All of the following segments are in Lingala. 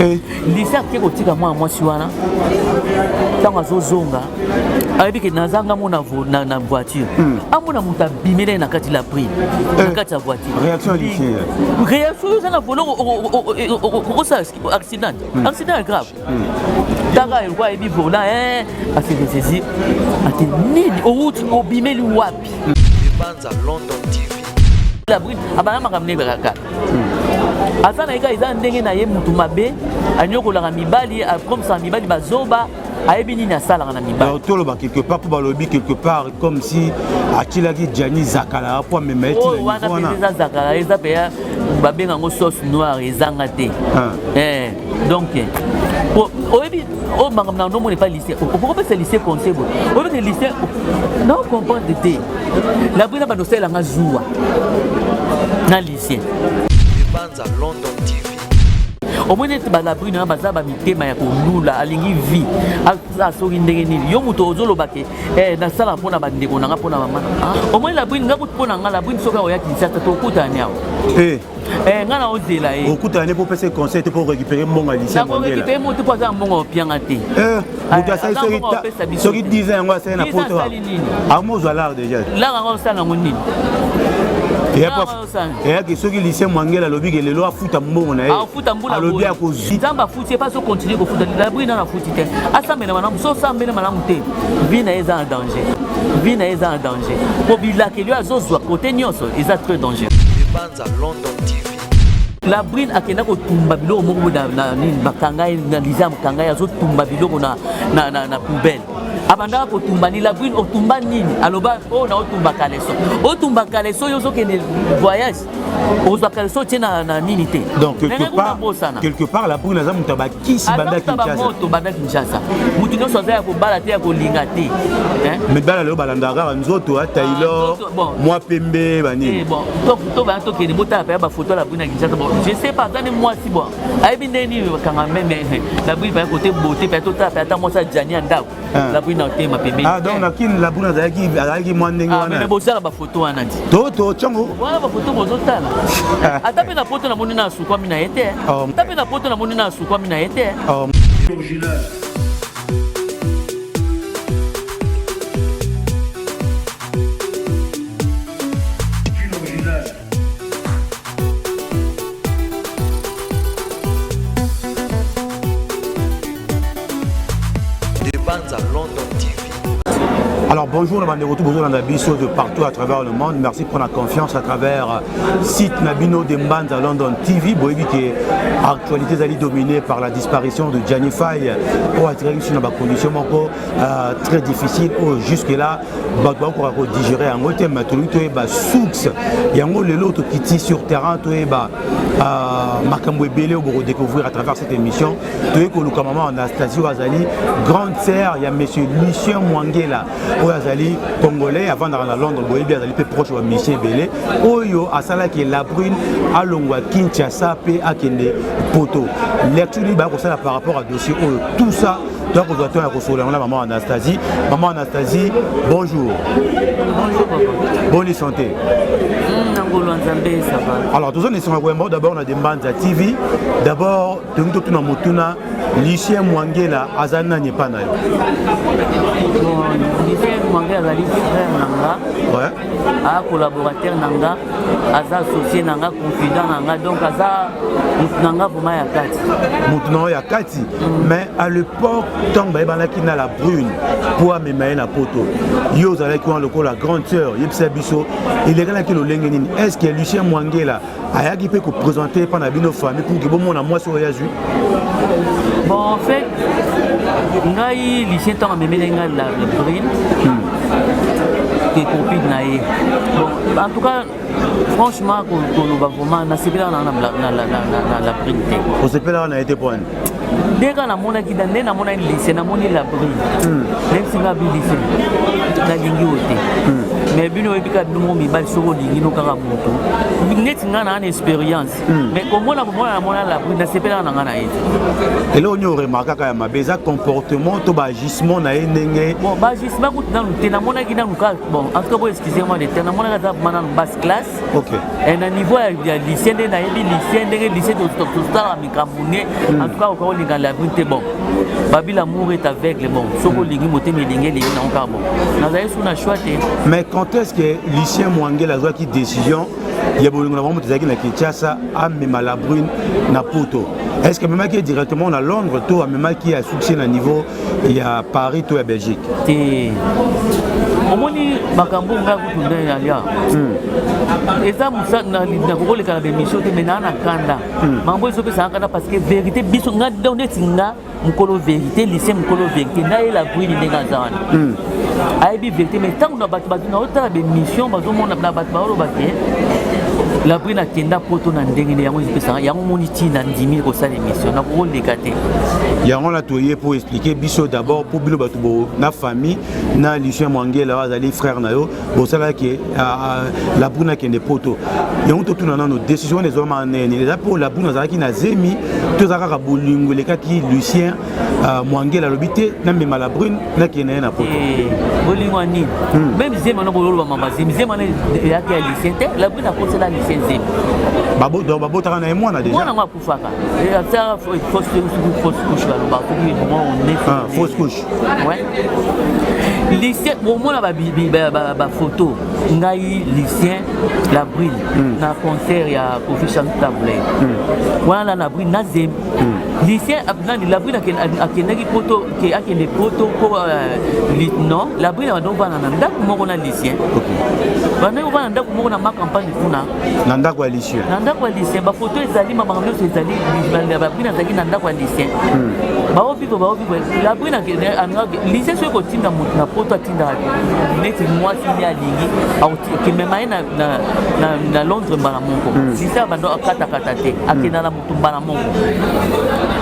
Eh. Lycée ake kotika mwana mwasi wana ntango azozonga ayebi ke nazanga mo na, na voiture hmm. amona moto abimela ye na kati la prime na eh. kati ya voiture réaction lycée réaction oza na volant okosala accident hmm. accident ya grave hmm. tanga eloko ayebi volant eh, ase ressaisir ate nini owuti obimeli wapi Banza London TV. La brune abanda makambo nde kaka aza na ye kaka eza ndenge na ye mutu mabe anyokolaka mibali akomisaka mibali bazoba ayebi nini asalaka na mibali toloba quelque part mpo balobi quelque part comme si atilaki Gianni Zakala mpo amema ye oh, wana mpenza eza Zakala eza mpenza babenga yango sauce noire ezanga te ah. eh, donc oyebi oyo makambo na nomona epa lycée okokopesa lycée conseil boye oyebi ke lycée na comprendre te labrina bando osalela nga zuwa na lycée Ebanza London TV. Omoni ete balabrine wana baza bamitema ya kolula, alingi vie aza soki ndenge nini. Yo moto ozoloba ke eh, nasala mpo na bandeko na nga mpo na mama. Ah, omoni labrine nga kutu mpo na nga labrine soki akoya Kinshasa tokutani awa. Eh. Eh, nga na ozela ye. Okutana ne mpo opesa conseil te mpo récupérer mbongo ya lycée Mwangela. Récupérer moto mpo aza na mbongo opianga te. Eh, moto asali soki soki 10 ans yango asali na poto. Akomozwa l'art déjà. L'art yango osala yango nini? Eyaki soki lycée Mwangela alobi ke lelo afuta mbongo na ye. Alobi akozwi. Nzambe afuti ye mpasi okontinue kofuta labri nano afuti te. Asambela malamu so osambela malamu te vie na ye eza na danger. Vie na ye eza na danger. Po bilakeli oyo azozwa kote nyonso eza très danger. Banza London TV. La Brune akenda kotumba biloko moko na, na nini bakanga ye na liza bakanga ye azotumba biloko na, na, na, na poubelle abandaka kotumba ni La Brune otumba nini aloba oyo oh, na otumba kaleso otumba kaleso yo ozokende voyage ozwa kaleso otie na, na nini te donc quelque part, quelque part La Brune aza moto ya bakisi banda Kinshasa moto banda Kinshasa moto nyonso aza ya kobala te ya kolinga te mibala lelo balandaka kaka nzoto ya Taylor mwa pembe banini eh, bon to bana tokende botala mpenza bafoto ya labrine na kinshasa bon je sais pas aza nde mwasi bon ayebi ndenge nini bakanga meme labrine mpenza kote bote mpenza totala mpenza ata mwasi ajani ya ndako ah. labrine na otema pembeni ah donc na kin labrine azalaki azalaki mwa ndenge ah, wana bozala bafoto wana ti to to tiango wana bafoto bozotala ata mpe na poto namoni na asukwami na ye te oh. ata mpe na poto namoni na asukwami na ye te oh. Alors bonjour na bandeko tout bozolanda biso de partout à travers le monde. Merci pour la confiance à travers euh, site Nabino de Mbanza London TV. Boyebi que actualité ezali dominée par la disparition de Gianni Faye oyo atikaki biso na ba conditions moko euh, très difficile oyo jusque là bato bakoka kodigere yango te ma tolingi toyeba source yango lelo tokiti sur terrain toyeba euh, makambo ebele oyo bokodécouvrir à travers cette émission toyei koluka mama anastasie oyo azali grande sœur ya monsieur lucien mwangela oyo azali congolais avandaka na londres boyebi azali mpe proche ya bamusicien ebele oyo asalaki la brune alongwa kinshasa mpe akende poto lecture nini baya kosala par rapport à dossier oyo tout ça toya kozwa ntango ya kosolola yango na mama anastasie mama anastasie bonjour bonjour papa boni santé hmm, ngolo nzambe ça va alors toza na esengo ya koyamba d'abord na dembanza tv d'abord tolingi totuna motuna lucien mwangela aza nani epa na yo bon lucien mwangela azali frère na nga ouais. aza collaborateur na nga aza associé na nga confident na nga donc aza motu na nga vraiment ya kati motu na yo ya kati mm. mais à l'époque ntango bayebanaki na la brune mpo amema ye na poto yo ozalaki wana lokola grande sœur yebisa biso elekanaki lolenge nini est ce que lucien mwangela ayaki mpe kopresente epa na bino famille pour ke bomona mwasi oyo azwi bon en fait ngai lucien ntango amemeli ngai la brune hmm. ke copine na ye bon en tout cas franchement koloba vraiment nasepelaka na la brune te osepelaka na ye te poani nde kaka namonaki nde namonaki lycée namoni la brune hmm. nayebisi nga bi lycée nalingi yo te hmm. Mais bino oyebi kaka, bino moko mibali, soki olingi no kaka motu neti ngai naa na expérience, mais komona komona namona Labrune, nasepelaka na ngai na ye te. Eloko nini oremarkaka ya mabe? Eza comportement to baagissement na ye ndenge? Bon, baagissement kutu nanu te. Namonaki nanu kaka, bon, en tout cas, bo excusez moi de te, namonaki aza vraiment nanu basse classe. Et na niveau ya Lucien, nde nayebi Lucien, ndenge Lucien tosalaka mikambo ne. En tout cas, okoka kolinga Labrune te. Bon, babi l'amour est aveugle. Bon, soki olingi, motema elingi, elingi nango kaka. Bon, nazali su na choix te. Mais quand est ce que Lucien Mwangele azwaki décision ya bolingo na bango, moto ezalaki na Kinshasa, amema Labrune na Poto? Est ce que amemaki ye directement na Londres to amemaki ye asuccès na niveau ya Paris to ya Belgique? Te, omoni makambo ngai kutu nde nalia eza nakokoleka na bémission te, mais naa na kanda. Makambo ezopesaka kanda parce que vérité, biso nga donc neti nga mokolo vérité, Lucien mokolo vérité, nayela Brune ndenge aza wana, ayebi vérité. Mais ntango na bato bato naotala bémission, bazomona na bato baoloba ke Labrune akenda Poto na ndenge nde yango ezopesaka yango. Moni ntina ndimi kosala émission, nakokoleka te. Yango wana toye mpo expliquer biso d'abord, mpo bino bato na famille na Lucien Mwangela oyo azali frère na yo, bosalaki Labrune akende Poto. Yango totuna nano, décision wana ezwama nini? Eza mpo Labrune azalaki na zemi to eza kaka bolingo elekaki, Lucien Mwangela alobi te namema Labrune, nakende ye na Poto? Bolingo ya nini? Même zemi wana bololoba mama zemi, zemi wana eyaki ya Lucien te. Labrune akosela Lucien zemi. Donc babotaka na ye mwana déjà? Mwana yango akufaka, asalaka fausse couche, baloba soki Ah, fausse couche. Ouais, Lucien, omona bafoto ngai, Lucien, Labrune na concert ya Kofi Chantable wana na Labrune na zemi. Lucien nani, Labrune akendaki Poto ke akende Poto po non, Labrune abanda ovanda na ndako moko na Lucien, bandaki ovanda na ndako moko na Ma Campagne kuna. Na ndako ya Lucien? Na ndako ya Lucien. Bafoto ezali, makambo nyonso ezali. Labrune azalaki na ndako ya Lucien, baovivre baovivre. Labrune, Lucien soki kotinda motu na Poto, atindaka neti mwasi nde alingi akemema ye na Londres mbala moko. Lucien abando akatakata te, akenda na motu mbala moko.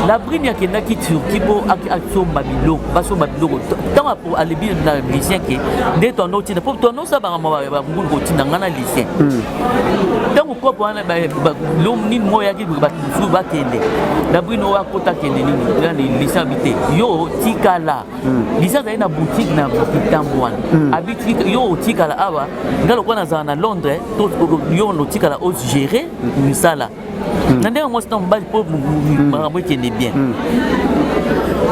Labrune akendaki Turquie mpo asomba biloko, basomba biloko. Ntango alebi na Lucien ke nde toando otinda, mpo toando osala makambo bangulu kotinda ngai na Lucien. Ntango kope wana nini moko eyaki, bato mosusu bakende, Labrune oyo akota akende nini nani, Lucien abi te, yo tikala. Lucien azali na boutique na kitambo wana, abi yo otikala awa, nga lokola nazala na Londres, yo otikala ogérer misala na ndenge mwasi na mobali mpo makambo ekende bien.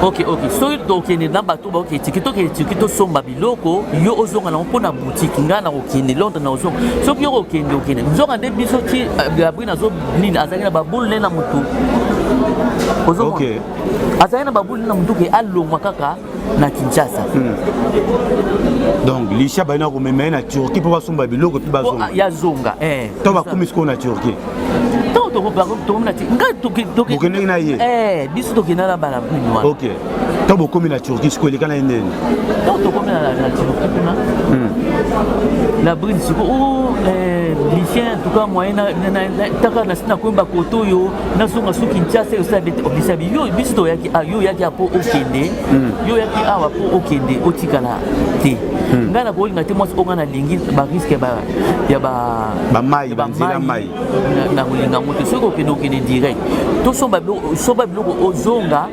Ok, soki tokende na bato baokende Turquie, tokende Turquie, tosomba biloko, yo ozonga nango mpo na boutique. Ngai na kokende Londres, na ozonga. Soki yo kokende, okende nzoka nde biso ti Labrune azo nini, azalaki na babule ne na motu. Ozomona, azalaki na babule na motu ke alongwa kaka na Kinshasa. Donc Lucien bayina komema ye na Turquie mpo basomba biloko mpe bazonga. Ya zonga. To bakomi sikoyo na Turquie? Bokendeki na ye? Biso tokenda na balabrune wana. Ok, to bokomi na Turquie sikoyo, eleka na ye ndeni? Ntango tokomi na Turquie kuna, Labrune siko o Lucien, en tout cas moyen taka nasi nakomi bakoto oyo, nazonga so Kinshasa, osala bete obisa bi yo. Biso toyaki, yo oyaki mpo okende, yo oyaki awa mpo okende, otikala te. Ngai nakolinga te mwasi oyo ngai nalingi barisque ya bamai, banzela mai. Na kolinga yango te. Soki okende, okende direct, tosomba somba biloko, ozonga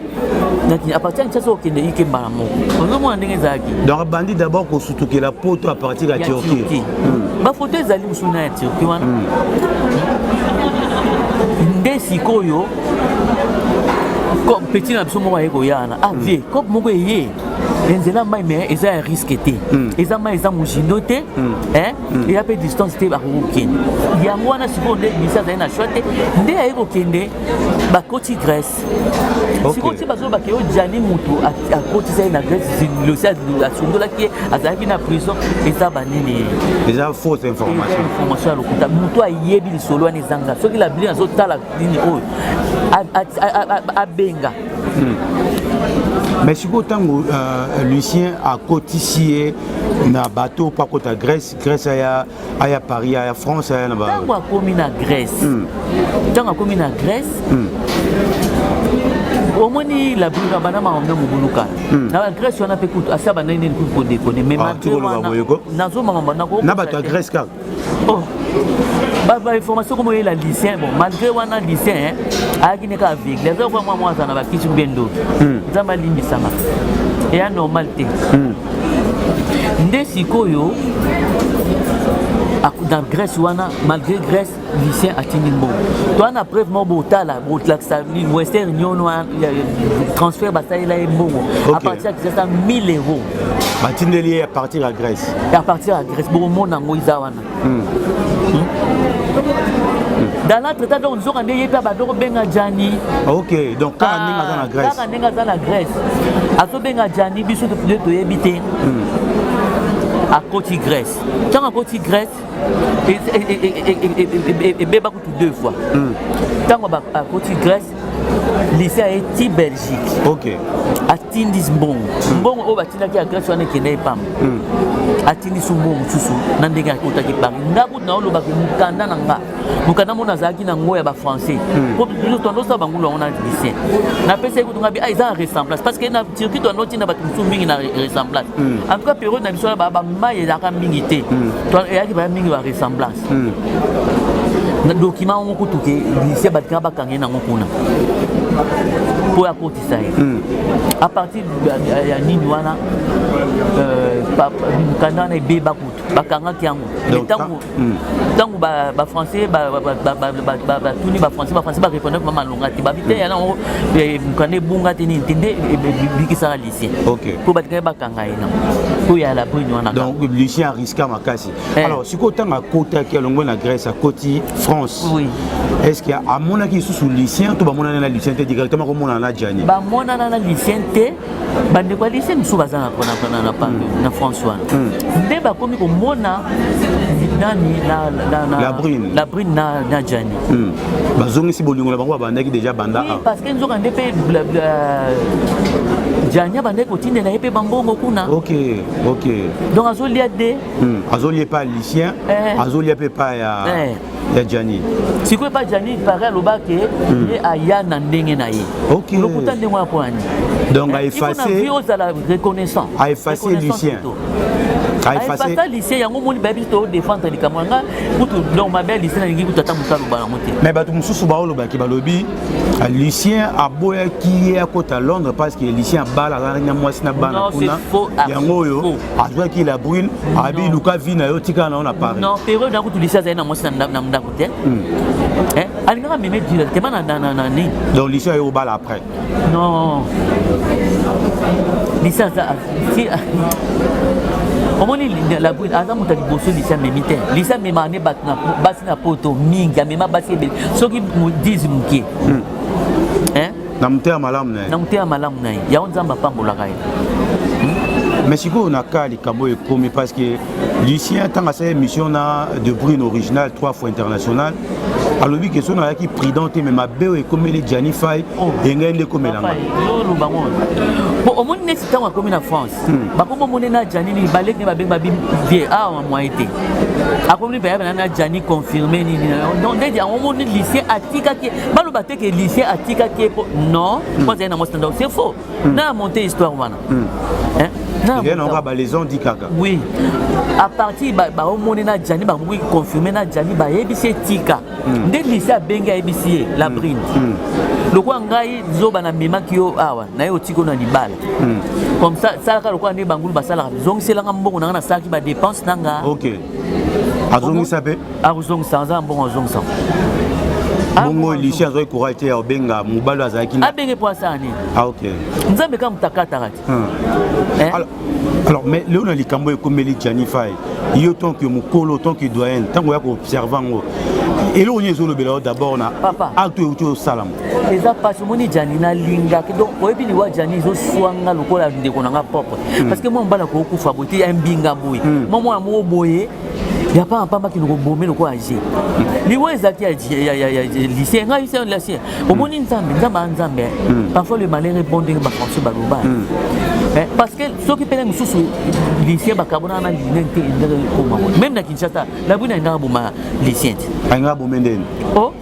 à partir ya Kinshasa, okende ike mbala moko. Ozomona ndenge ezalaki. Donc abandi d'abord kosutukela Poto à partir ya Turquie. Bafoto ezali mosusu na ya Turquie wana. Nde sikoyo petit na biso moko aye koya wana, ah vie cope moko eye nzela mai, mais eza ya risque te, eza mai eza mozindo te, eza mpe distance te, bakokokende yango wana. Sikoyo nde bisi azali na choix te, nde aye kokende, bakoti Grèce. Sikoyo ti bazolobaka yo Jani mutu akotisa ye na Grèce, losi asundolaki ye, azalaki na prison, eza banini? Eza fausse information. Information ya lokuta. Motu ayebi lisolo wana ezanga. Soki Labrune azotala nini oyo, abenga. Mais sikoyo ntango Lucien akotisi ye na bateau mpo akota Grèce, Grèce aya Paris, aya France, aya na ntango akomi na Grèce, ntango akomi na Grèce, omoni. Omoni la brune bana makambo na mobulu kala na bagrèce wana mpe kutu asi abandaki nini kutu kodekone, mais Ah, tikoloba boye ko. Nazomama. Na bato ya Grèce kaka. Oh, bainformation komo oyela Lucien. Bon, malgré wana Lucien ayaki ne kaka aveugle, aza kwa mwa mwa aza na bakisi mpe ndoki. Nzambe alimbisanga, eya normal te. Nde sikoyo na Grèce wana, malgré Grèce, Lucien atindi mbongo. Toa na preuve moko, botala, botlakisa Western Union wana, transfert basalela ye mbongo à partir ya Kinshasa, 1000 euros. Batindeli ye à partir ya Grèce. À partir ya Grèce, bokomona yango eza wana. Dans l'entretemps donc, nzoka nde ye mpe abandi kobenga Jani. Ok, donc kaka ndenge aza na Grèce. Kaka ndenge aza na Grèce, azobenga Jani. Biso nde toyebi te. Akoti Grèce, ntango akoti Grèce, ebeba kutu deux fois. Ntango akoti Grèce, Lucien aye ti Belgique. Atindi mbongo. Mbongo oyo batindaki ya Grèce wana ekende epamba. Atindi su mbongo mosusu na ndenge akotaki Paris. Nga kutu naolobaki mokanda na nga, mokanda moko nazalaki nango ya bafrançais, po biso tondosala bangulu yango na Lucien. Napesa ye kutu nga bi eza na ressemblance, parce que na Turquie tondo ntina bato mosusu mingi na ressemblance. En tout cas, période na biso wana, bamai ezalaka mingi te. Eyaki baya mingi ba ressemblance na document yango kutu ke Lucien batikaka, bakanga ye nango kuna mpo akotisa ye à partir ya nini wana, mokanda wana ebeba kutu, bakangaki yango. Ntango ntango bafrançais batuni bafrançais, bafrançais barépondre ma malonga te, babi te yana yango mokanda ebunga te nini te, nde ebikisaka Lucien mpo batikaki bakanga ye nango mpo ya la brune wana. Donc Lucien arisqua makasi. Alors sikoyo, ntango akotaki, alongwe na Grèce, akoti France, oui. est ce que amonaki lisusu Lucien to bamonani na Lucien te, directement komonana na Gianni? Bamonana na Lucien te. Bandeko ya Lucien mosusu baza na France wana nde bakomi komona nani? La Brune. La Brune na Gianni. Bazongisi bolingo na bango babandaki déjà banda. Oui, parce que nzoka nde mpe Gianni abandaki kotindela ye mpe bambongo kuna. Donc azolia de. Azolia epa Lucien, azolia mpe epa ya Gianni. Sikoyo epa Gianni pare alobaki ye aya na ndenge na ye. Lokuta ndenge wana mpo nani? Donc aefface. Ozala reconnaissant. Aefface Lucien. Aefface Lucien. Yango moni bayebi to défendre likambo yanga kutu. Donc mabe ya Lucien, nalingi kutu ata moto aloba yango te. Mais bato mosusu baolobaki, balobi Lucien aboyaki ye akota Londres parce que Lucien abala, azalaki na mwasi na bana kuna. Yango oyo azwaki la Brune, abi luka vie na yo, tikala na yo na Paris. Non, période na kutu Lucien azali na mwasi na ndako te. Alingaka meme directement na nini. Donc Lucien aye kobala après? Non, Lucien aza si omoni la Brune aza moto ya liboso Lucien amemi te. Lucien amemaka nde bato basi na poto mingi, amema basi ebele, soki 10 moke. Na motema malamu na ye. Na motema malamu na ye, yango Nzambe apambolaka ye. Mais sikoyo na ka likambo oyo ekomi, parce que Lucien, ntango asali émission na de Brune original trois fois international, alobi ke soki nazalaki prudent te, mais mabe oyo ekomeli Gianni Fai, engai nde ekomelanga. Olobango po omoni neti ntango akomi na France, bakomi omoni na Gianni nini, baleki nde babengi, babi vie awa moye te, akomi mpe ayabana na Gianni, confirme nini. Donc ndeti yango omoni Lucien atikaki, baloba te ke Lucien atikaki ye po non, po azali na mwasi na ndako, c'est faux. Na monte histoire wana. Nango balaison di kaka. Oui, à partir baomoni na Gianni, bakoki confirme na Gianni, bayebisi etika nde Lucien abengi, ayebisi ye la Brune: lokola ngai zoba namemaki yo awa, naye otiki oyo na libala comme ça, salaka lokola nde bangulu basalaka, zongiselanga mbongo na nga nasalaki badépense na nga. Ok, azongisa mpe? Akozongisa, aza na mbongo, azongisa. Bongo Lucien azwaki courage te ya kobenga mobali oyo azalaki? Abenge mpo asala nini? Ah, ok. Nzambe kaka moto akataka te. Alors, mais lelo na likambo ekomeli Gianni Fai, yo tant que mokolo, tant que doyen, ntango oya koobserve yango, eloko nini ezolobela yo d'abord na acte oyo euti osalama? Eza mpasi. Omoni Gianni nalingaki, donc oyebi liwa Gianni ezoswanga lokola ndeko na nga propre, parce que mwa mobali akokufa boye te, ya mbinga boye, mwa mwana moko boye ya pamba pamba kende kobome lokola je liwa ezalaki ya Lucien. Ngai Lucien, omoni Nzambe, Nzambe aya Nzambe. Parfois le malheur est bon, ndenge bafrançais baloba, parce que soki mpene mosusu Lucien bakabonaka na linene te, endenge ekoma même na Kinshasa, labwi na engaka boma Lucien te. Alingaka bome ndeni? O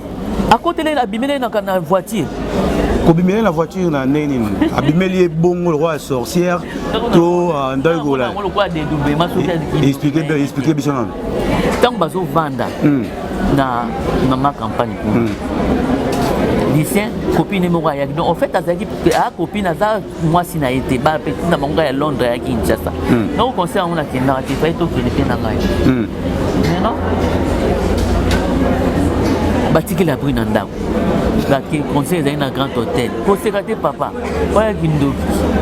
akotele, abimeli na voiture. Kobimela na voiture na ndenge nini? Abimeli ye bongo lokola ya sorcière to ndako kola? Lokola dédoublement soki. Explique bien, explique biso nano. Ntango bazovanda na mama campagne kuna, Lucien, copine moko ayaki. Donc en fait azalaki a copine, aza mwasi na ye te, bapeti na bango ya Londres, ayaki Kinshasa. Donc conseil yango nakendaka te, fai tokende mpe na ngai. Maintenant batikeli abri na ndako, conseil ezali na Grand Hôtel. Koseka te papa, oyaki ndoki.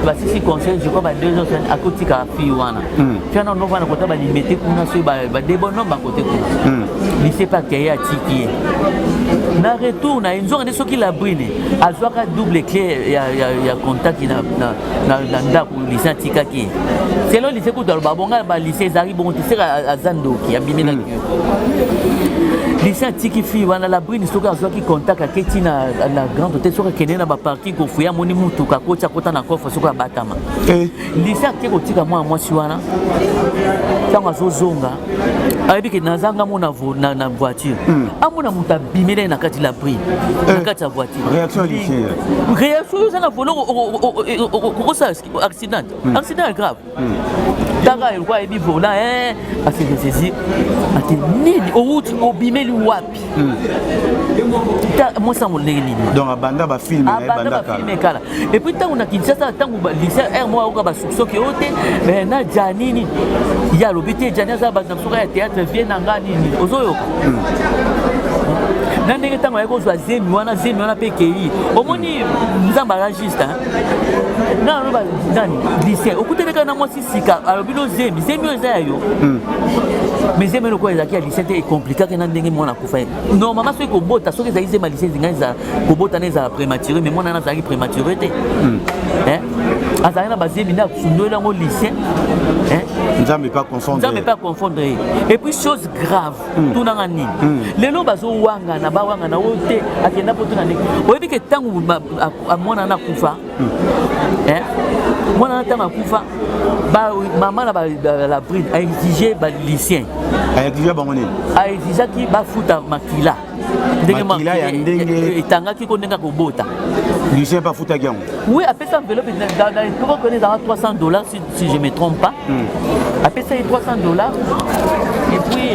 Basisi conseil, je crois ba 2 heures, akotika fille wana. Fille wana novanda kota balimete kuna, soki badebono bakote kuna, lycée mpe akeye, atiki ye. Na retour na ye, nzonga nde soki Labrine azwaka double clé ya contact na ndako lycée atikaki ye. Selon lycée kutu aloba bonga balycée ezalaki bongo te, seka aza ndoki, abimelaki yo. Lycée atiki fille wana. Labrine soki azwaki contact, aketi na Grand Hôtel, soki akende na baparking kofuya, amoni mutuka, akoti, akota na coffre, soki abatama. Lycée ake kotika mwana mwasi wana. Ntango azozonga, ayebi ke nazanga mo na voiture, amona moto abimeli ye na kati, Labrine na kati ya voiture. Réaction ya lycée? Réaction, oyo oza na volant, kokosala accident, accident ya grave. Taka eloko ayebi volant, ase ressaisir ate nini, outi obimeli wapi? Mwasi yango ndenge nini? Donc abanda bafilm na ye. Abanda banda bafilm kala. Kala. Et puis ntango na Kinshasa, ntango lycée r moko ayoka basuki oyo te na Jani nini, ye alobi te Jani aza bato na biso ya théâtre, vie na nga nini, ozoyoka na ndenge ntango ayaki kozwa zemi wana, zemi wana mpe ekei. Omoni, Nzambe aza juste. Nano nani, lycée okutani kaka na mwasi sika, alobi no zemi, zemi oyo eza ya yo. Mais zemi lokola ezalaki ya lycée te, ecompliquaki na ndenge mwana akufa ye. Normalement soki kobota, soki ezalaki zemi ya lycée, ezingai ezala kobota na ezala prématuré, mais mwana wana azalaki prématuré te, azalaki na bazemi nde asundoli yango lycée. Nzambe pas confondre. Nzambe pas confondre ye. Et puis chose grave, tunanga nini, lelo bazowangana, bawangana oyo te akenda mpo tuna ndenge oyebi ke ntango mwana wana akufa, mwana wana ntango akufa, mama na Labrine aexige balycéen. Aexige bango nini? Aexigeaki bafuta makila. Ndenge makila ya ndenge etangaki ko ndenge akobota. Lucien mpe afutaki yango? Oui, apesa enveloppe na époque ezalaka 300 $, si je me trompe pas. Apesa ye 300 $, et puis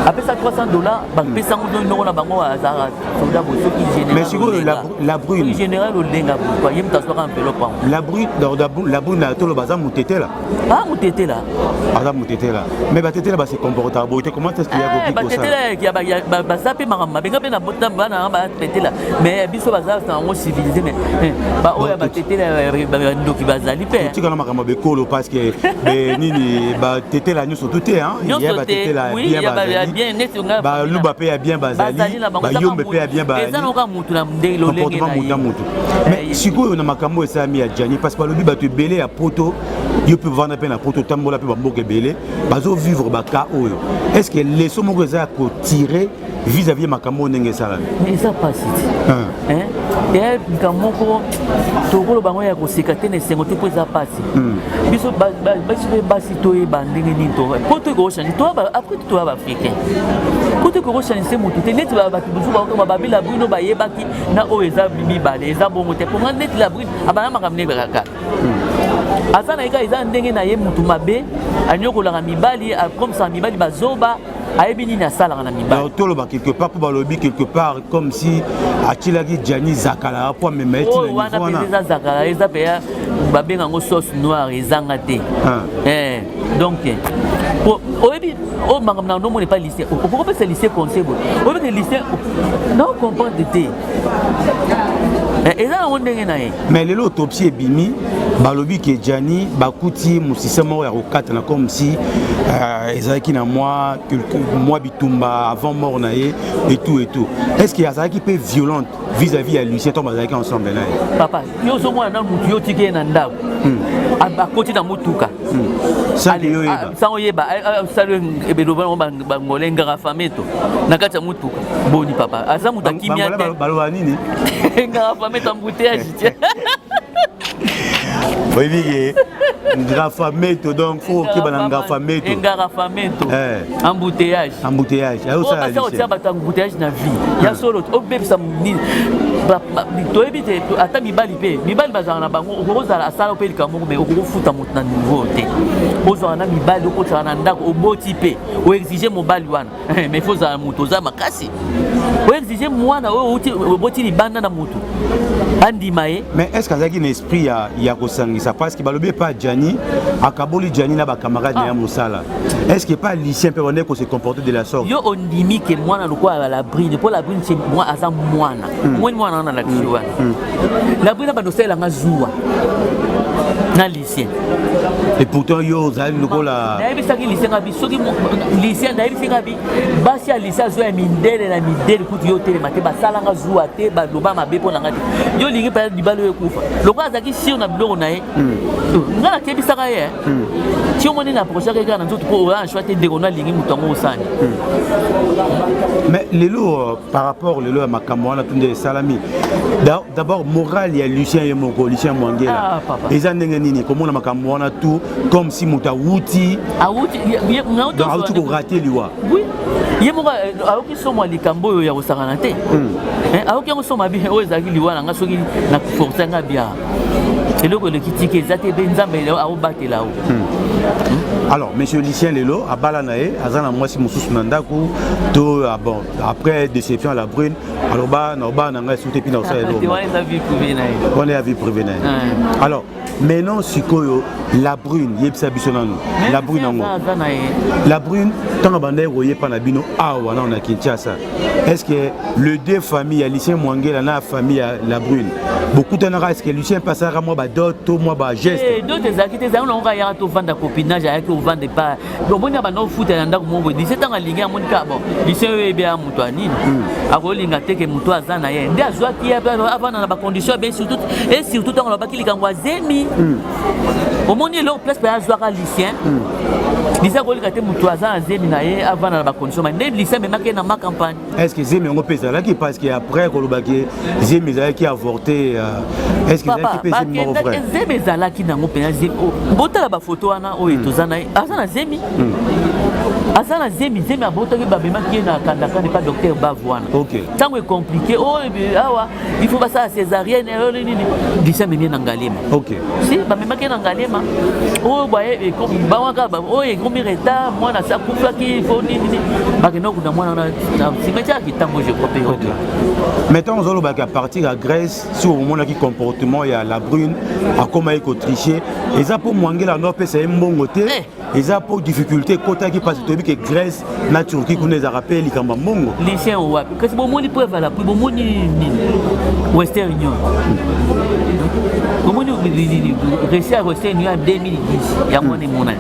apesa 300 $, bapesa yango noko na bango azalaka soda boye, soki général. Mais sikoyo la brune Général Olenga boye, ye moto azwaka enveloppe yango. La brune, la brune na toloba aza motetela. Ah, motetela. Aza motetela, mais batetela base comportaka boye te. Comment est-ce qu'il ya koki kosala? Batetela baza mpe makambo mabe. Nga mpe na bana batetela, mais biso baza yango civilisé, mais baoyo batetela bandoki bazali mpe. Tika na makambo bekolo, parce que nini, batetela nyonso tu te. Ya batetela bien bazali, baluba mpe ya bien bazali, bayombe mpe ya bien. Eza noka mutu na ndenge lolenge na mutu na mutu. Mais sikoyo na makambo esalami ya Jani, parce que balobi bato ebele ya poto, yo mpe vanda mpe na poto, otambola mpe bamboka ebele, bazovivre baka oyo. Est ce que leçon moko eza ya kotirer vis-à-vis makambo oyo ndenge esalami? Eza pasi te, eya likambo moko tokoloba yango ya koseka te, na esengo te, mpo eza pasi. Biso biso mpe basi toyeba ndenge nini po toyei kochanger. Après toya baafricain, po toyei kochanger motu te. Neti bato mosusu bakokoma babi Labrine bayebaki na oyo eza mibale, eza bongo te. Mponga neti Labrine abanda makambo ndenge kaka aza na ye kaka, eza ndenge na ye, mutu mabe, anyokolaka mibali, akomisaka mibali bazoba, ayebi nini asalaka na mibali. Toloba quelque part, mpo balobi quelque part comme si atilaki Gianni zakala po amema ye. Oyo wana mpenza eza zakala, eza mpenza babenga yango sauce noire, ezanga te. Donc oyebi oyo makambo na nomona epa lycée, okokopesa lycée conseil boye, oyebi ke lycée na comprendre te, eza yango ndenge na ye. Mais lelo autopsie ebimi, balobi ke Gianni bakuti mosisa moko ya kokatana, comme si ezalaki na mwa bitumba avant mort na ye et tout et tout. Est ce que azalaki mpe violente vis-à-vis ya Lucien ntango bazalaki ensemble na ye? Papa, yo ozomona na mutu, yo otiki ye na ndako, akoti na motuka. Sans oyeba, sali ebeloba yango bangole ngaka fameto na kati ya motuka. Boni papa, aza moto akimia te. Baloba nini? Ngaka fameto, embouteillage te. Oyebi ke ngafameto, donc faut okeba na ngafameto. Ngarafameto, embouteillage. Embouteillage. Ayosala otia bato embouteillage na vie ya solo, obebisa nini. Toyebi te, ata mibali mpe, mibali bazalaka na bango. Okokozala asala mpe likambo moko, mais okokofuta moto na niveau te. Ozwaka na mibali, okotaka na ndako, oboti mpe oexige mobali wana, mais faut ozala moto oza makasi, oexige mwana oyo outi oboti libanda na motu, andima ye. Mais est ce que azalaki na esprit ya kosangisa? Parce que balobi epa Gianni, akaboli Gianni na bacamarade na ya mosala. Est ce que pas Lucien mpe bandeki kose comporter de la sorte? Yo ondimi ke mwana lokola la brune, mpo la brune, c'est moi, aza mwana. Omoni mwana wana, nalakisi wana la brune, abanda osalelanga zuwa na Lucien. Et pourtant yo ozali lokola Nayebisaki Lucien nga bi, soki Lucien, nayebisi nga bi, basi ya Lucien azwa ya mindele na mindele kutu, yo otelema te, basalanga zuwa te, baloba mabe mpo na nga te. Yo olingi mpenza libala oyo ekufa. Lokola azalaki sûr na biloko na ye, nga nakebisaka ye ti omoni na approchaka ye kaka na nzoto, mpo oya na choix te. Ndeko no alingi moto yango, osani. Mais lelo, par rapport lelo ya makambo wana tunde esalami, d'abord morale ya Lucien ye moko, Lucien Mwangela, Ah, papa. eza ndenge nini komona makambo wana tout, comme si moto awuti Awuti donc awuti korater liwa? Oui, ye moko ayoki somo ya likambo oyo ya kosakana te. Ayoki yango somo abi oyo ezalaki liwa na nga soki na force nga bia eloko eleki tika eza te, mpe Nzambe aobatela o. Alors monsieur Lucien lelo abala na ye, aza na mwasi mosusu na ndako to ah, bon, après déception à la brune, aloba na obala na ngai soki te, mpi na kosala eloko. Wana eza vie privée na ye. Wana ya vie privée na ye. Alors maintenant sikoyo la brune, yebisa biso nanu la brune yango. Aza na ye. La brune, ntango bandaki koyepa na bino awa nano na Kinshasa, est ce que le deux familles ya Lucien Mwangela na famille ya la brune bokutanaka? Est ce que Lucien mpe asalaka mwa badot to mwa bageste? Dot ezalaki te, ezalaki nango kaka yaka tovanda copinage. Ayaki ovanda epa, omoni abanda ofuta na ndako moko boye. Lucien ntango alingi, amoni kaka bon, Lucien oyo eyebi ya moto ya nini, akolinga te ke moto aza na ye nde azwaki ye avanda na bacondition ya bien, surtout et surtout ntango alobaki likambo azemi. Omoni eloko place mpe azwaka Lucien, Lucien akolinga te moto aza na zemi na ye avanda na bacondition ma nde Lucien amemaki ye na ma campagne. Est ce que zemi yango mpe ezalaki? Parce que après kolobaki zemi ezalaki avorté, est ce que ezalaki mpe zemi moko vrai? Zemi ezalaki nango mpenza zemi. Botala bafoto wana oyo toza na ye, aza na zemi, aza na zemi. Zemi abotaki, bamemaki ye na kandakanda epa docteur Bave wana. Ntango ecompliqué oyo awa, il faut basala césarienne oyo nini, Lucien amemi ye na Ngaliema. Si bamemaki ye na Ngaliema oyo baye bawaka oyo ekomi retard, mwana asi akufaki, faut nini, bakenda kokunda mwana wana na cimetière ya Kitambo, je crois mpe. Mais ntango ozolobaki à partir ya Grèce, si omonaki comportement ya la brune akomaki kotriche, eza mpo Mwangela ndo apesa ye mbongo te? Eza mpo difficulté ekotaki? Parce toyebi ke Grèce na Turquie kuna ezalaka mpe likambo ya mbongo. Lucien wapi? Kasi bomoni preuve à l'appui, bomoni nini, Western Union, bomoni reçu ya Western Union ya 2010, yango wana emonani.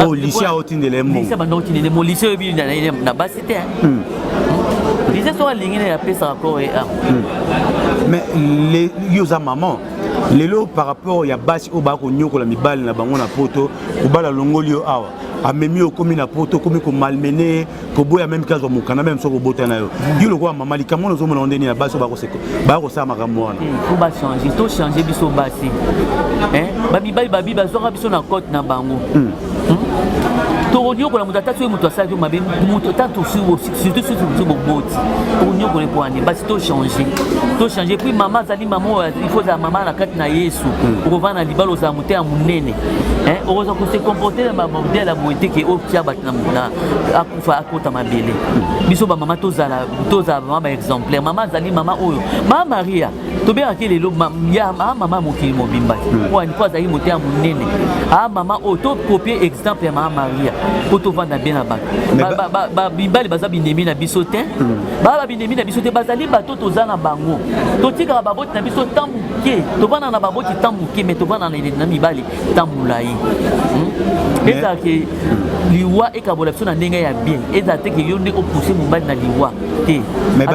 Oh, Lucien aotindela ye mbongo. Lucien banda otindela mo. Lucien oyebi na basi te. Lucien soki alingi na ye, apesaka corps et âme. Mais yo oza maman lelo, par rapport ya basi oyo baya konyokola mibali na bango na poto, kobala longoli yo awa, amemi yo, okomi na poto, okomi komalmener, koboya même kazwa mokanda, même soki obota na yo. Yo lokola mama, likambo wana ozomona ndeni ya basi oyo baya kosala makambo wana? Faut bachange, tochange biso basi. Bamibali babi bazwaka biso na cote na bango. Tokonyokola moto ata soki moto asalaki mabe, moto ata surtout soki boboti, tokonyokola mpo ane basi. Tochange, tochange. Puis mama azali mama oyo, il faut ozala mama na kati na Yesu. Okovanda na libala, ozala motema monene, okozwa kose comporter na bamodele ya boye te ke otia bato na akufa akota mabele. Biso bamama tozala, tozala mama baexemplaire. Mama azali mama oyo mama Maria tobengaki lelo ya mama mokili mobimba oyo, mpo azalaki motema monene. A mama oyo, tokopie exemple ya mama Maria mpo tovanda bien na bato. Mibali baza binemi na biso te, baa babinemi na biso te, bazali bato toza na bango. Totikaka baboti na biso tan moke, tovanda na baboti tan moke, mais tovanda na mibali tan molai. Ezalaka liwa ekabola biso na ndenge ya bien, ezala te ke yo nde opousse mobali na liwa te. Mais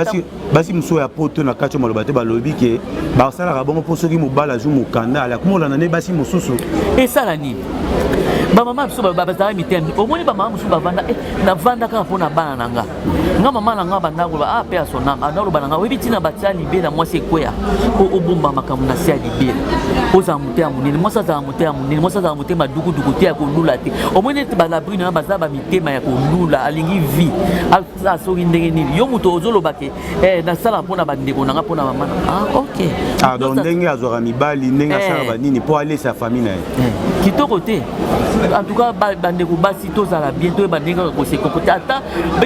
basi mosusu ya poto, na kati ya maloba te, balobi ke basalaka bongo mpo soki mobali azwi mokanda, ala komolanda nde basi mosusu. Esala nini? Bamama biso bazalaka mitema. Omoni bamama mosusu bavanda, eh, navanda kaka mpo na bana na nga. Nga mama na nga banda koloba, ah, pe ya sonam anda koloba na nga, oyebi ntina batia libela mwasi ekweya mpo obomba makambo na se ya libela, ozala motema monene. Mwasi azala motema monene, mwasi azala motema dukuduku te ya kolula te. Omoni neti balabrine wana baza bamitema ya kolula, alingi vie asala soki ndenge nini. Yo moto ozoloba ke, eh, nasala mpo na bandeko na nga, mpo na mama na, ah, ok. Ah, donc ndenge azwaka mibali, ndenge asalaka banini mpo alesa famille na ye. Kitoko te. En tout cas, bandeko basi, tozala bien, toyeba ndenge kaka kose comporter. Ata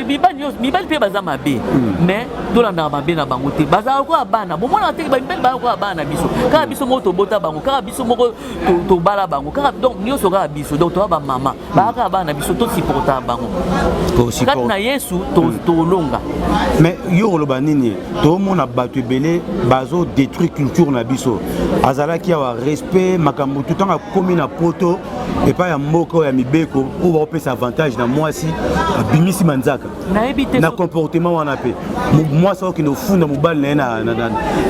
mibali nyonso, mibali mpe baza mabe, mais tolandaka mabe na bango te. Bazala lokola bana, bomonaka te, bamibali baza lokola bana na biso. Kaka biso moko tobota bango, kaka biso moko tobala bango, kaka donc nyonso kaka biso. Donc toza bamama, baa kaka bana na biso, tosupportaka bango kati na Yesu, tolonga. Mais yo koloba nini? Tomona bato ebele bazodétruire culture na biso. Azalaki awa, respect, makambo tu. Ntango akomi na Poto, epai ya mboka oyo ya mibeko oyo baopesa avantage na mwasi, abimisi manzaka. Nayebi te. Na comportement wana mpe, mwasi akokende kofunda mobali na ye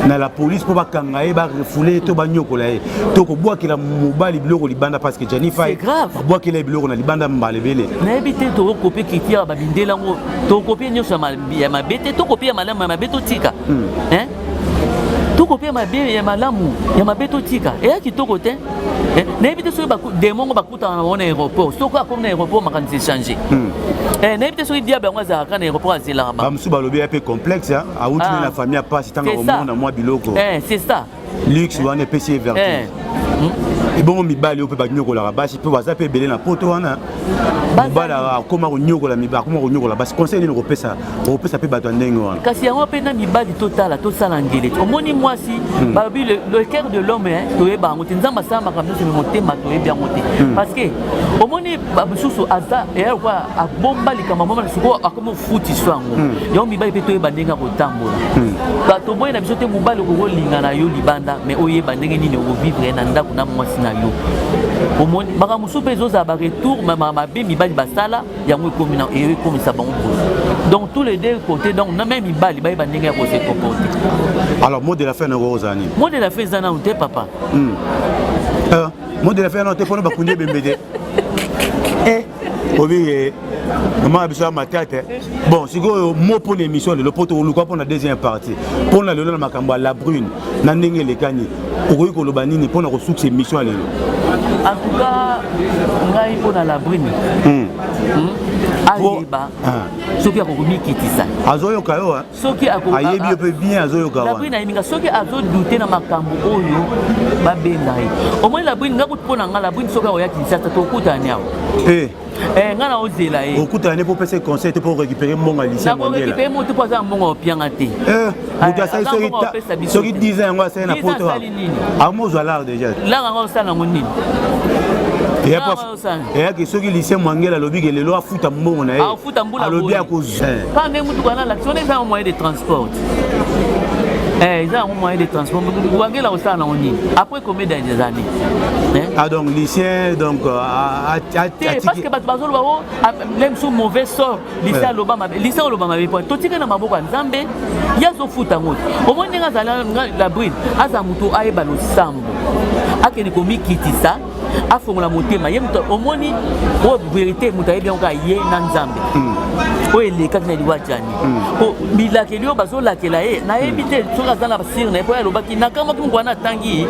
na la police mpo bakanga ye, barefouler ye to banyokola ye to kobwakela mobali biloko libanda, parce que Jani Fai babwakela ye biloko na libanda mbala ebele. Nayebi te. Tokocopier culture ya babindela yango, tocopier nyonso ya mabe te, tocopier ya malamu, ya mabe totika. Tocopier mabe ya malamu, ya mabe totika. Eya kitoko te. Nayebi te soki demongo bakutana na bango na aéroport. Soki akomi na aéroport, makanisi échange. Nayebi te soki diable yango azalaka na aéroport, azelaka. Bamosusu balobi ya mpe complexe, awuti na famille ya pasi. Ntango akomona mwa biloko, c'est ça, luxe wana epesi ye vertige. Ebongo mibali oyo mpe banyokolaka basi mpe baza mpe ebele na Poto wana, mobali akoma konyokola, akoma konyokola basi, conseil nini okopesa, okopesa mpe bato ya ndenge wana? Kasi yango mpe na mibali, totala, tosala ngele. Omoni mwasi, balobi le cœur de l'homme, toyeba yango te. Nzambe asala makambo nyonso, me motema toyebi yango te, parce que omoni mosusu aza eya lokola abomba likambo, abomba, sikoyo akomi ofutiso yango. Yango mibali mpe toyeba ndenge ya kotambola. Toboyi na biso te, mobali okokolinga na yo libanda, mais oyeba ndenge nini okovivre na ndako na mwasi na yo. Omoni makambo mosusu mpe ezozala baretour mabe mibali basala yango, ekomi ekomisa bango boye. Donc tous les deux côtés, donc na même mibali bayeba ndenge ya kose comporter. Alors, mot de la fin nango ozala nini? Mot de la fin eza nanu te, papa. Mot de la fin nano te, mpona bakundi ebembe te. Obi mama na biso ya matata. Bon, sikoyo mo mpona émission lelo, mpo tokoluka mpona deuxième partie, mpona lelo na makambo ya La Brune na ndenge elekani, okoki koloba nini mpona kosukisa émission ya lelo? En tout cas, ngai mpona La Brune, ayeba soki akokomikitisa. Azoyoka yo. Soki ayebi yo mpe bien, azoyoka. La Brune ayebi nga. Soki azodouter na makambo oyo babenga ye, omoni La Brune, nga kutu mpo na nga, La Brune soki akoya Kinshasa, tokutani awa. Nga na ozela ye. Okutana ne mpo opesa conseil te, mpo récupérer mbongo ya lycée? Nakorécupérer moto mpo aza na mbongo opianga te. Moto asali soki 10 ans yango asali na Poto, amozwa l'art déjà. L'art yango osala yango nini? Eyaki soki lycée Mwangele alobi ke lelo afuta mbongo na ye, alobi akozwa. Kaka ndenge mutuka nalakisi wana, eza moyen de transport, eza yango moyen de transport. Wangela kosala nango nini après combien des années? Ah, donc lycée, donc te, parce que bato bazoloba o même so mauvais sort lycée, aloba mabe lycée, oloba mabe po totika na maboko ya Nzambe, ye azofuta yango te. Omoni ndenge azala, La Brune aza moto ayeba losambo, akende komikitisa, afongola motema. Ye moto omoni oyo vérité, moto ayebi yango kaka ye na Nzambe. Oyo elekaki na liwa jani, po bilakeli oyo bazolakela ye, nayebi te soki aza na sire na ye, po ye alobaki nakamwaki moko wana, atangi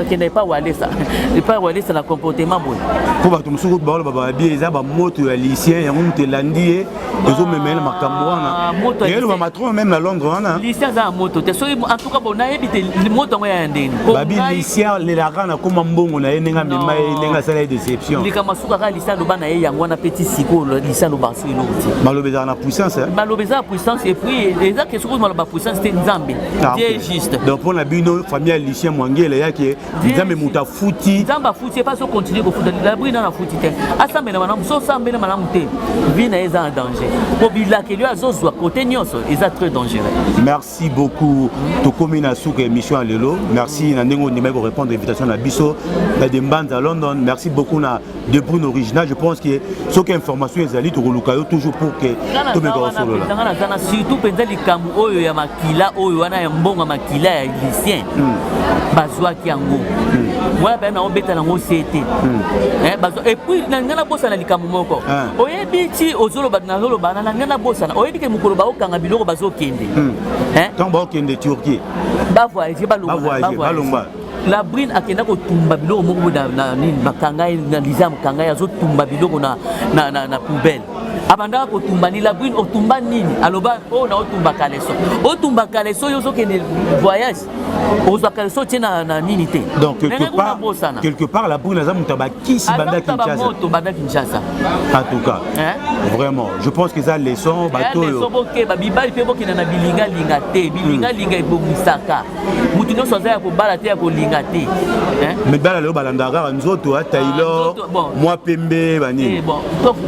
akenda epa Walesa, epa Walesa na comportement boye. Mpo bato mosusu baloba babi eza bamoto ya Lucien yango, moto elandi ye, ezomema ye na makambo wana, eloba matron même na Londres wana. Lucien aza na moto te. Soki en tout cas, bon, nayebi te moto yango ya ndeni. Babi Lucien alelaka na koma mbongo na ye, ndenge amema ye, ndenge asala ye déception. Likambo asuka kaka Lucien aloba na ye yango wana. Peti sikoyo Lucien aloba so eloko te. Maloba ezala na puissance. Maloba eza na puissance, et puis eza ke soki maloba puissance te, Nzambe, Dieu est juste. Donc mpona bino, famille ya Lucien Mwangele, yake Nzambe moto afuti. Nzambe afuti, epa so continue kofuta. La Brune nano afuti te, asambela malamu. So osambela malamu te, vie na ye eza na danger, po bilakeli oyo azozwa kote nyonso eza très dangereux. Merci beaucoup. Tokomi na suka émission ya lelo. Merci na ndenge ondimaki korépondre invitation na biso na Demba. Mbanza London. Merci beaucoup na De Brune original. Je pense que soki information ezali, tokoluka yo toujours pour que tomeka kosolola. Nga naza na surtout mpenza likambo oyo ya makila oyo wana ya mbongo ya makila ya Lucien bazwaki yango wana mpenza naobeta nango se te. Et puis na ngai nabosana likambo moko. Oyebi ti ozoloba, nazoloba na ngai nabosana. Oyebi ke mokolo baokanga biloko, bazokende. Ntango baokende Turquie. Bavoyage. Bavoyage, balongwa. La Brune akenda kotumba biloko moko boye na nini, bakanga ye na liza, mokanga ye azotumba biloko na poubelle. Abandaka kotumba nini? La Brune otumba nini? Aloba oyo na otumba caleçon. Otumba caleçon, oyo ozokende voyage, ozwa caleçon otie na nini te. Donc quelque part La Brune aza moto ya bakisi banda Kinshasa. Moto banda Kinshasa. En tout cas, hein? Vraiment, je pense que eza leçon bato oyo. Bokeba, mibali mpe bokende na bilingalinga te. Bilingalinga ebongisaka motu nyonso aza ya kobala te, ya kolinga te. Mibala lelo balandaka kaka nzoto ya Taylor, mwa pembe, banini. Bon,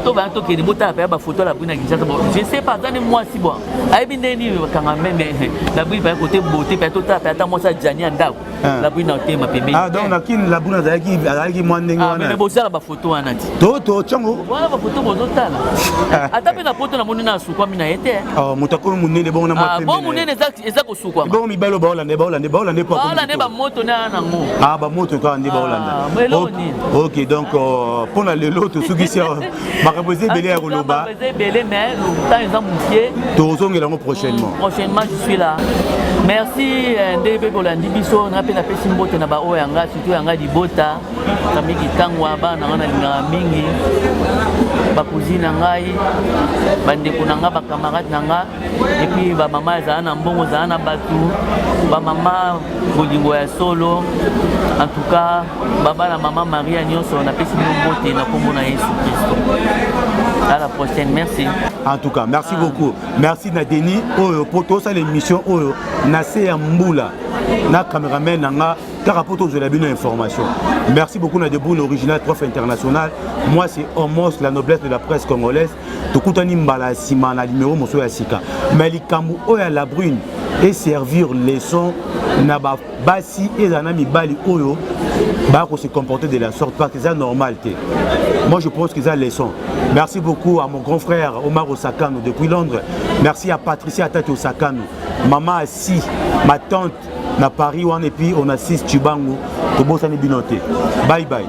to bana tokende botala mpe bafoto ya La Brune na Kinshasa. Bon, je sais pas, aza ne mwasi, bon, ayebi ndenge nini bakanga meme La Brune paya kote beauté paya. Totala mpe ata mwasi ajani ya ndako, La Brune na otema pembeni. Ah, donc na Kini La Brune azalaki mwa ndenge wana. Mais bosala bafoto wana ti. To tiango. Wana bafoto bozotala, ata mpe na poto namoni na asukwami na ye te. Moto akomi monene bongo na mwa pembe. Bon, monene eza kosukwama. Bongo mibali oyo baolanda, baolanda, baolanda mpo baolanda bamoto na nango. Ah, bamoto kaka nde baolanda. Ok, donc mpona lelo tosukisi makambo eza ebele ya koloba. Eza ebele, mais temps eza moke. Tozongela yango prochainement. Prochainement, je suis là. Merci ndenge mpe bolandi biso. Nga mpe napesi mbote na baoyo yanga, surtout yanga libota kamiki ntango ya bana na nga nalingaka mingi, bacousine na ngai, bandeko na nga, bacamarade na nga, et puis bamama ezala na mbongo, ezala na bato, bamama bolingo ya solo. En tout cas, baba na mama Maria nyonso, napesi bino mbote na nkombo na Yesu Kristo. À la prochaine, merci. En tout cas, merci beaucoup. Merci na Denis oyo po tosala émission oyo na se ya mbula na cameraman na nga kaka po tozwela bino information. Merci beaucoup na Debout original, prof international. Moi, c'est Homos, la noblesse de la presse congolaise. Tokutani mbala ya nsima na numéro mosusu ya sika. Mais likambo oyo ya La Brune eservir leçon na basi ezala na mibali oyo se comporter de la sorte, parce que c'est normal te. Moi, je pense que c'est leçon. Merci beaucoup à mon grand frère Omar Osakano depuis Londres. Merci à Patricia Atati Osakano, maman Assi, ma tante na Paris wana, et puis on assiste Chibangu. Tobosani bino te. Bye bye.